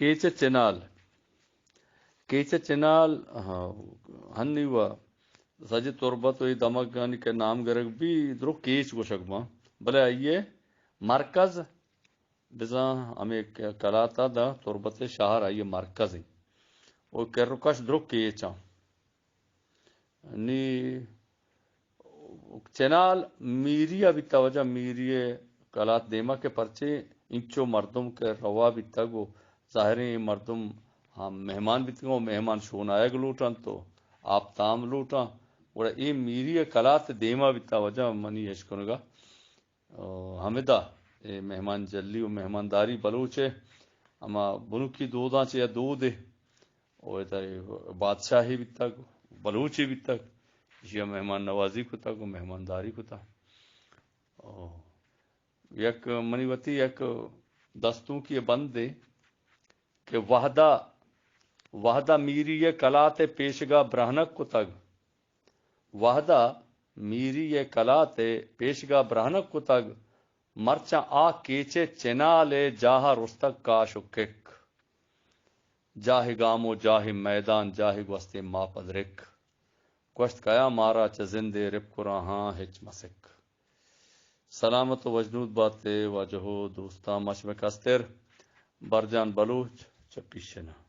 کیچ ءِ چنال۔ کیچ ءِ چنال، ہاں، ہنی و سجے تربت و اے دمگانی کہ نام گرگ بی، درو کیچ گوشگ باں۔ بلے آئی ءِ مرکز بزاں ہمے کلات ءَ داں تربت ءِ شہر آئی ءِ مرکز ایں۔ و کر و کش درو کیچ آں۔ نی چنال میری ءَ بیتا، وجہ میری ءِ کلات دیما کہ پرچے انچو مردم کہ روا بیتگ و ظاہریں اے مردم ہم مہمان بیتگ و مہمان شونایگ لوٹنت و آپ تام لوٹاں، گڑا اے میری ءِ کلات دیما بیتا، وجہ منی اشکنگا ہمدا اے مہمان جلی و مہمانداری بلوچ ءِ ہما بنکی دوداں چہ یا دودے و ادا بادشاہے بیتگ، بلوچے بیتگ، ایشی ءَ مہمان نوازی کتگ و مہمانداری کتگ۔ او یک منی وتی یک دستونکی بندے کہ وہدا، وہدا میری ءِ کلات ءِ پیشگا برہنگ کتگ، وہدا میری ءِ کلات ءِ پیشگا برہنگ کتگ، مرچاں آ کیچ ءِ چنال ءِ جاہ ءَ رستگ کاش و کک۔ جاہ گام و جاہ میدان، جاہ گوستیں ما پدرک۔ گوشت کیا مارا چہ زندے رپکراں ہاں ہچ مسک۔ سلامت و وجنود باتے واجہ و دوستاں، مشمے کستر برجان بلوچ چہ پیشنا۔